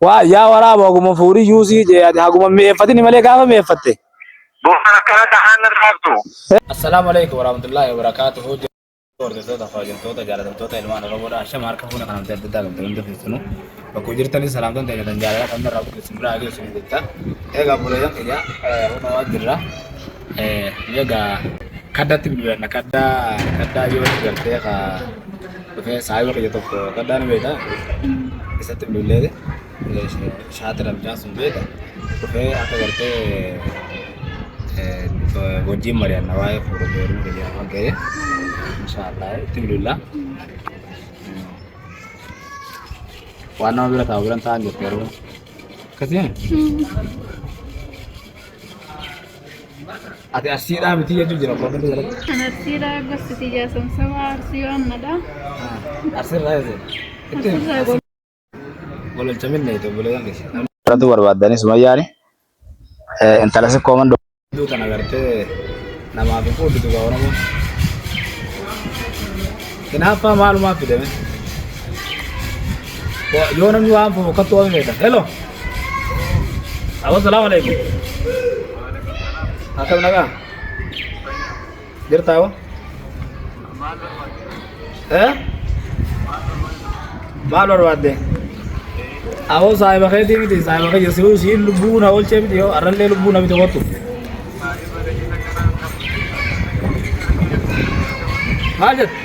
Waa yaa waraaba haguma fuudhii yuusii jee ati haguma mi'eeffatini malee gaafa mi'eeffatte. Boona akkana tahaan na dhaabdu. Assalaamu alaikum warahmatullahi wabarakatuhu. Hordoftoota kabajamtoota jaalatamtoota ilmaan Oromoodha. Ashama harka fuuna kan adda addaa qabdan hunda keessanuu bakka jirtanis salaamtaan ta'e jaalala kan irraa guddisuu biraa geessu ni jecha. Egaa obboleeyyan kiyya hunda waan jirra. Egaa kaddatti bilbilanna kaddaa kaddaa yoo gartee ka dhufee saayiba kiyya tokko kaddaa ni beekta isatti bilbilee shaatira mucaan sun beekta dhufee akka gartee wajjin mari'anna waa'ee fuudhu heeruma kiyya waan ta'eef inshaallah itti bilbila. Waan nama bira taa'u biran taa'an jirti yeroo akkasii. Ati arsiidhaa miti jechuu jira koomenti jalatti. Kan arsiidha gosti tiyyaa samsama arsii waannadha. Arsiirraa eesse. Arsiirraa gosti. Gololcha minne itti obboleeyyan keessa. Irratti barbaaddanii sumayyaani intala si kooman duu tana gartee namaaf hin fuudhitu gaa Oromoon. Hinaaffaa maalumaaf fidame. Yoo namni waan fofokkattu waan feeta. Hello. Abo salaamu alaikum. Akkam nagaa? Jirta abo? Eh? Maal barbaadde? Abo saahiba keetii miti saahiba kiyya si'uu siin lubbuu na oolchee miti yoo arrallee lubbuu na miti kottu. Maal jette?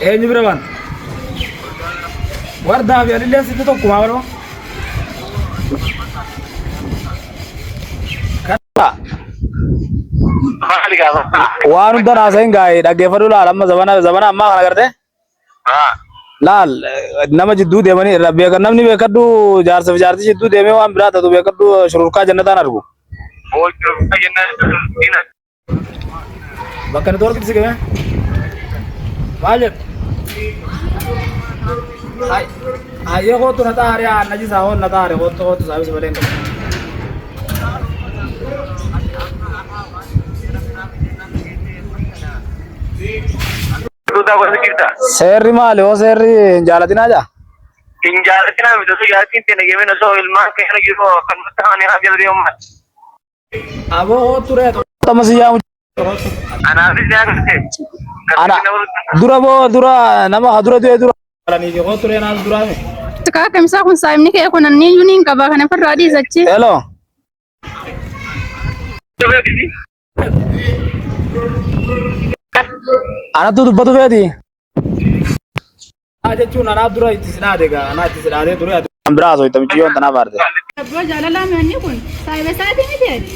Eenyu bira baanta? Wardaa fi anillee sitti tokkuma baroo. Maali gaafa? Waan hunda naasahin gaa'e dhaggeeffadhu laal amma zabana zabana ammaa kana gartee laal nama jidduu deemanii irra beekan namni beekadhu jaarsa fi jaartii jidduu deemee waan biraa tatu beekadhu shururkaa jannataan argu. Boochuu jennaan. Bakka network si game. Maal jedhu? Hayyee kootu na xaare haa na jisaa hoon na xaare kootu kootu saabisi malee hin qabu. Duudaa gosa jirta. Seerri maali hoo seerri hin jaalatinaa jaa? Hin jaalatinaa miti osoo jaalatiin ta'e nageemeen osoo ilmaan keenya jiru kan nutti ta'anii haa jala deemuun. Aboo kootu ree amma si yaamu. Anaafis yaa galtee. Ana dura boo dura nama ha dura du'e dura. Alanii kootu ree naas duraa mi. Kaa kamisaa kun saayimni kee kun anni iyyuu ni hin qaba kana farraa dhiisachi. Hello. Anattu dubbatu feeti. Haa jechuun anaa dura itti si dhaade gaa anaa itti si dhaadee ture ati. Kan biraa osoo itti michiyyoon tanaaf aarte. Abbaa jaalalaa mi'anni kun saayiba isaatii miti ati.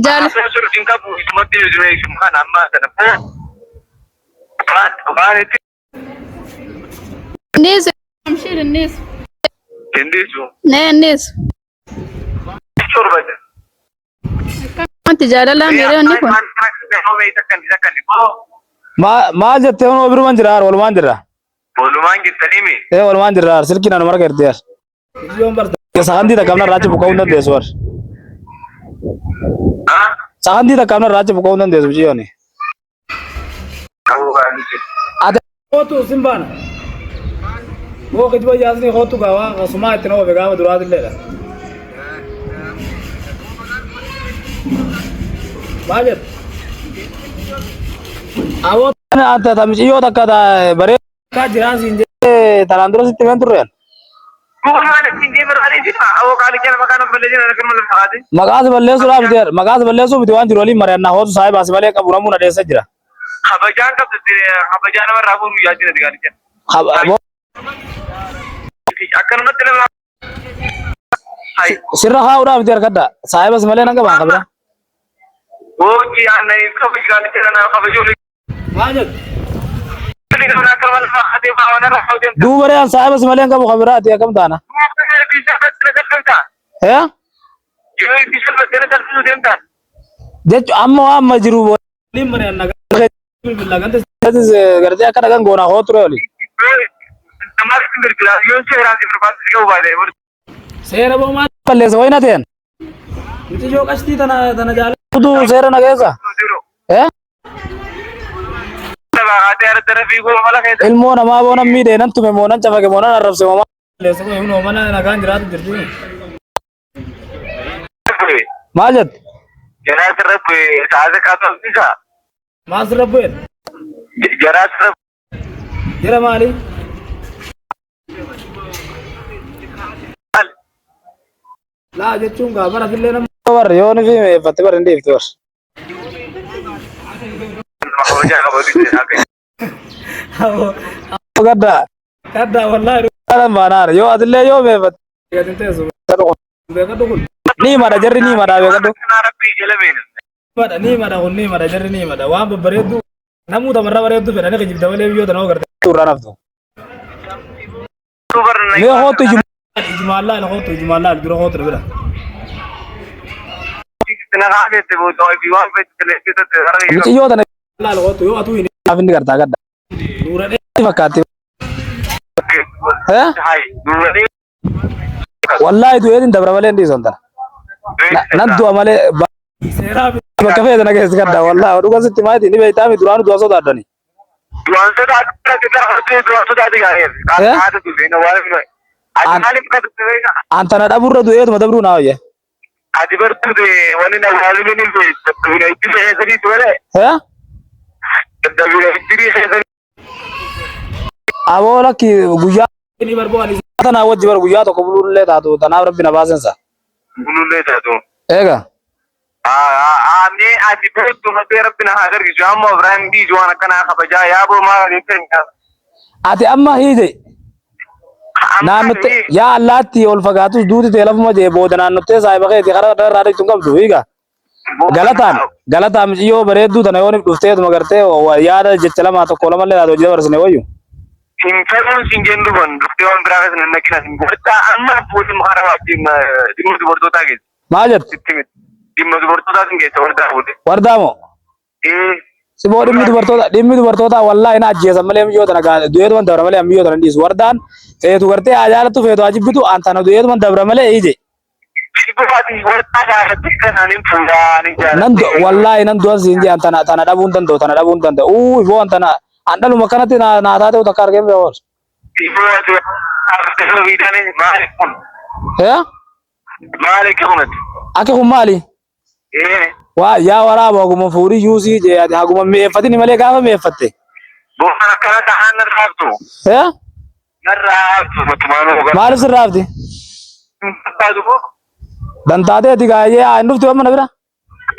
Jaala. Hin qabu isumatti isuma amma sana. Waan itti Innis. Amshir innis. Hindiisu. Nee innis. Torba. Akkamatti jaalalaa mi'anni kun. Maal jettee hunoo biruman jira walumaan jirra. Walumaan jirtanii mi? Ee walumaan jirra silkiin anuma harka jirti. Sagantii takka amna irraa buqqa'uu hin dandeessu bar. Sagantii takka amna irraa buqqa'uu hin dandeessu biyyooni. Ati kootu sin baana. Moo kijiba jaasni kootu gaawaa kasumaa itti nama gaafa duraatilleedha. Maal jettu? Aboo anta tamciyyoo takka baree Akka jiraan siin jedhee tanaan dura sitti himeen turreen. Maqaa si balleessuudhaaf miti maqaa si balleessuu miti waan jiru waliin mari'annaa hootu saahiba si malee qabu namuu na dheessa jira. Kabajaan qabdu kabajaa namarraa fuudhu yaadina digaalicha. Akkanumatti nama Sirra kaa'uudhaaf miti harkadda saahiba si malee nan qabaan kabira. Hojii aannaniif kabajaan kana kabajuu Maal jettu? Duuba ree an saahiba si malee hin qabu kabira ati akkam taana? Eh? Jechu amma waan amma jiru waliin mari'anna gartee akka dhagan goonaa hoo ture oli. Seera boo maal balleessa wayina ta'en? Miti yoo qashtii tana tana jaalatu seera nageessa. Eh? kaatee argara fiiguu mala keessa. Ilmoo namaa boo nan miidhee nan tume moo nan cafaqe moo nan arrabse moo maal leessa kun himnoo mana nagaan jiraatu jirti. Maal jette? Jaraa sirra bu'e sa'a kaatu isa. Maal sirra bu'e? Jaraa sirra Jira maali? maal? Laa jechuun gaa bara fillee nama. Warri yoo ni fi meeffatte bara hin dhiiftu warri. Hojaa qabatu jira. Gadda. Gadda wallaahi dhugaadhaan baanaara yoo atillee yoo meeffatte. Gatiin teessu. Beekadhu kun. Ni mada jarri ni mada beekadhu. Kanaa rabbii jala beena. Mada ni mada kun ni mada jarri ni mada waan babbareeddu namuu tamarra bareeddu fedhanii kijibda malee biyyoota nama garte. Turraan haftu. Mee kootu ijumaan laal kootu ijumaan laal dura kootu bira. Mucayyoo tana laal kootu yoo atuu hin inni gartaa gadda. Nuura dheetti fakkaatti. Eh? Wallaahi du'eetiin dabra malee hin dhiisan tana. Nan du'a malee seeraa bakka feete na keessa gadda wallaahi dhuga sitti maati ni beektaa mi duraanu du'a sodaadhani. Du'aan sodaatu du'aan sodaatu gaariin. Haati dubbina waan Ati maaliif kan dubbina? An tana dhaburra du'eetuma dabruu naa wayya. Ati bartuu wanni na waalini ni dadhabina itti keessanii ture. Eh? Dadhabina itti keessanii. Aboo lakki guyyaa inni barbaadu tanaa wajji bar guyyaa tokko buluullee taatu tanaaf rabbi na baasensa. Buluullee taatu. Eega. Mee ati beektu mattee rabbi na haa gargaaru amma Ibrahim dhiisu waan akkanaa kabajaa yaaboo maal jettee Ati amma hiite naannotte yaa allaatti ol fagaatus duuti tee lafuma jee booda naannottee saahiba keeti karaa irraa dhaqxu hin qabdu hiiga. Galataan galataan micciyoo bareedduu tana yoonif dhufteetuma gartee yaada jecha lamaa tokko lamallee taate hojii dabarsine wayyu. Hin fedhuun siin jennu kun dhuftee waan biraa keessa nan naqina siin gortaa amma abbootiin mukaara dhimma dubartootaa keessa. Maal jette? Sitti miti. Dhimma dubartootaa siin keessa wardaa fuute. Wardaa moo? Ee. Siboo dhimmi dubartoota dhimmi dubartootaa wallaahi na ajjeesan malee miyyoo tana du'eetuman dabra malee miyyoo tana hin dhiisu. Wardaan feetu gartee haa jaalattu feetu haa jibbitu an tana du'eetuman dabra malee ije. Siboo ati wardaa gaafatti kanaan hin fuudhaa ni Nan jaalatti. wallaahi nan du'an siin jee an tana tana dhabuu hin danda'u tana dhabuu hin danda'u. Uu iboo an tana an dhaluma kanatti naa naa taatee takka argeen beeku. Siboo ati wardaa fiidanii maali kun? Eh? Maali kunati? Akka kun maali? Ee. Waa yaa waraaba haguma fuudhii yuusii jee ati haguma mi'eeffatini malee gaafa mi'eeffatte. Boona akkana tahaan narraa haftu. Eh? Narraa haftu matumaanuu. Maaliif sirraa hafti? Hin barbaadu moo? Dantaatee ati gaayyee haa hin dhuftu amma na bira.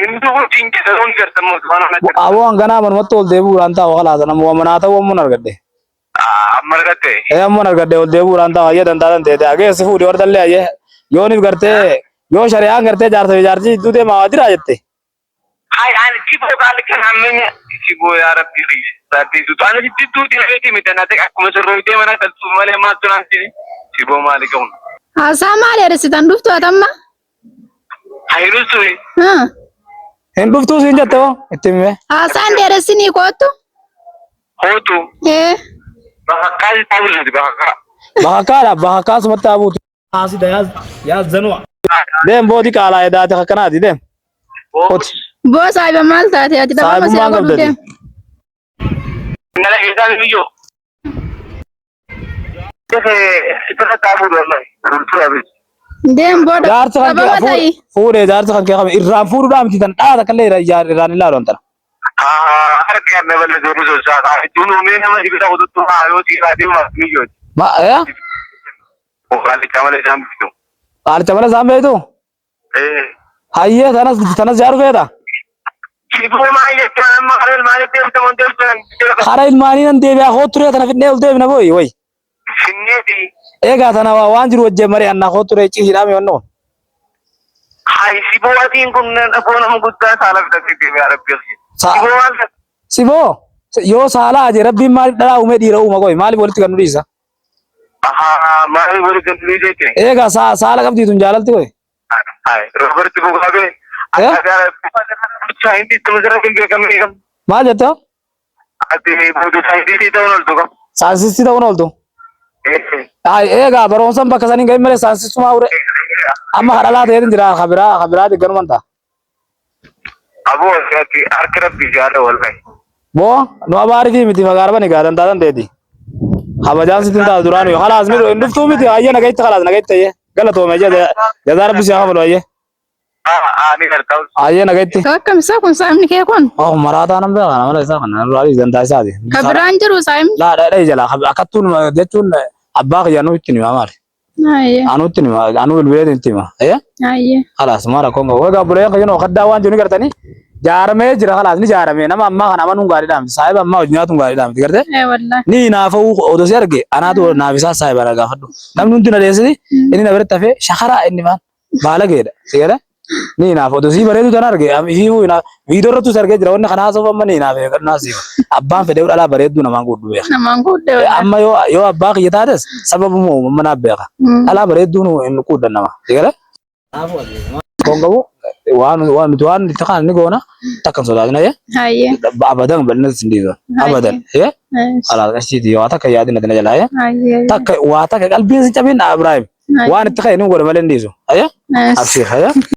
Hin dhufu cinqisa hin gartan mootummaan natti. Aboo hanganaa manumatti ol deebi'uudhaan taa'u kalaasa nama manaa ta'uu ammoo argadhe. Amma argatte. Ee ammoo argadhe ol deebi'uudhaan taa'u hayyee dantaa danteete hagee si fuudhi hordallee hayyee yooniif gartee yoo shari'aan gartee jaarsa fi jaartii jidduu deemaa waa jira jette. Hai ani siboo qaali kan hammenya siboo yaa rabbi kiyya. Rabbi dutu ani sitti duuti reeti miti nate akkuma sirrooytee mana galtuuf malee maaltu naan sini siboo maali qabu. Haasaa maal dheeressitan dhuftu atamma? Hayirusu Haa. Hin dhuftuu siin jette hoo itti himee. Haasaan dheeressinii kootu? hootu Ee. bakakkaa taa'u bakakkaa. Bakakkaadha bakakkaa sumatti haa buutu. Asida yaa zanua. Deem boodi qaalaa edaate akkanaati deem. Koti. Boo saahiba maal taate ati dhabama si Saahibummaan godhuu qabdati. deem. Nala keessaa biyyoo. Deem booda Jaarsa kan dhabama kee ta'i. fuudhee jaarsa kan kee kame irraan fuudhuudhaa miti tan dhaa takka illee irraan hin laalu antana. Ma ee qaalicha malee isaan beektu? Hayyee tanas tanas jaaru feeta? Hara ilmaanii nan deebi'aa koo turee tana fidnee ol deebina booyi wayi. Eegaa tana waan jiru wajjin mari'annaa koo turee ciisiidhaa mi wannoo. Siboo yoo saalaa ajee rabbiin maaliif dhalaa uumee dhiira uuma qoy maaliif walitti kan nu dhiisa? Eegaa saala qabdii tun jaalalti qoy. Roberti Mugabe saayintistii masirratti beekamee kam Maal jetta? ati booda saayintistii ta'uun ooltu kam. Saayinsistii ta'uun ooltu. Ay eegaa barumsaan bakka saniin gahin malee saayinsistummaa ure. Amma kadhalaa ta'eetin jira kabiraa kabiraa deeggaruman ta'a. Aboo ati harka rabbi jaala wallahi. Boo nu abaarifi miti fagaarbani gaa dantaa danteeti. Kabajaan sitti hin taatu duraanu khalaas mi hin dhuftuu miti ayyee nagaytti khalaas nagaytti ayyee galatoome ayyee jazaa rabbi si haa kafalu ayyee Ni garta. ayyee nagaytti. Akkam isaa kun saayimni kee kun? Oh maraataa nan beeka namala isaa kana duraa dantaa isaati. Ka biraan jiru saayimni? Laa dhadha jala akkattuun jechuun abbaa kiyya nutti ni maali. Ayyee. Anutti ni anuu bilbilee itti hima. Ayyee. Ayyee. Khalaas maara koon qabu. Egaa bulee kan jennu kaddaa waan jiru ni gartanii jaaramee jira khalaas ni jaaramee nama ammaa kana amanuun gaariidhaa miti saahiba ammaa hojii nyaatuun gaariidhaa miti gartee. Ee wallahi. Ni naafa'uu odoo si arge anaatu naaf isaa saahiba na gaafadhu. Namni hundi na dheessiti inni na biratti hafee shakaraa inni maan baalageedha si galee. Ni hinaafa odoo sii bareedu tana arge ifiifuu hinaafa viidiyoo irrattu si argee jira wanni kana haasa'uuf amma ni hinaafa eegadhu siif abbaan fedhee dhalaa bareedduu namaan guudhu beeka. Namaan guudhe wallahi. Amma yoo yoo abbaa kiyya taates sababuma uumama naaf beeka. Dhalaa bareedduu nu hin quudhan nama. Si galee? Kun qabu waan waan nuti waan itti kaan ni goona takka hin sodaatin ayyee Hayyee. abadan bal'ina sin dhiisu abadan ayyee alaas qashiiti waa takka yaadin ati na jalaa ayyee Hayyee. takka waa takka qalbiin si cabin Ibrahim waan itti ka'e ni godha malee hin dhiisu ayyee Yes. abshir ayyee.